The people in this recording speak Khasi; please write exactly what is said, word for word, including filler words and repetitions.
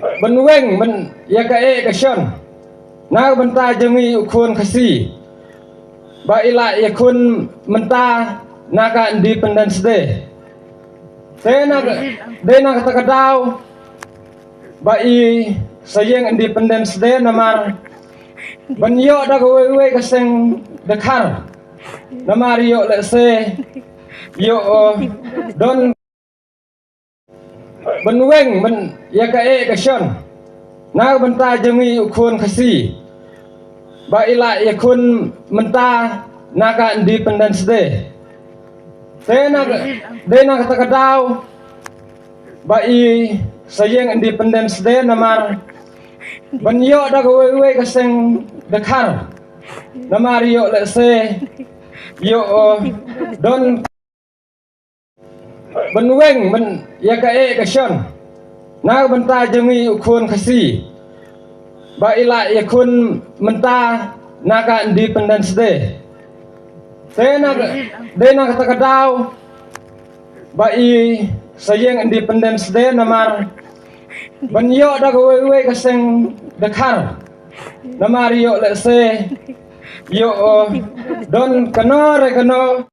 Ban weng ban ïa ka eh ka shon na ka bynta jong ngi u khun Khasi ba i la ïakhun mynta na ka Independence Day. Te na ka, dei na kata ka daw ba i sa ïeng Independence Day namar ban ïoh da kawei kawei ka seng dkhar. Namar ïoh lehse ïoh, uh, don ban weng ban ïa ka eh ka shon na ka bynta jong ngi u khun Khasi ba i la ïakhun mynta na ka Independence Day. Te na ka, dei na kata ka daw ba i sa ïeng Independence Day namar ban ïoh da kawei kawei ka seng dkhar. Namar ïoh lehse ïoh, uh, don ban weng ban ïa ka eh ka shon na ka bynta jong ngi u khun Khasi ba i la ïakhun mynta na ka Independence Day. Te na ka, dei na kata ka daw ba i sa ïeng Independence Day namar ban ïoh da kawei kawei ka seng dkhar. Namar ïoh lehse ïoh, uh, don kano re kano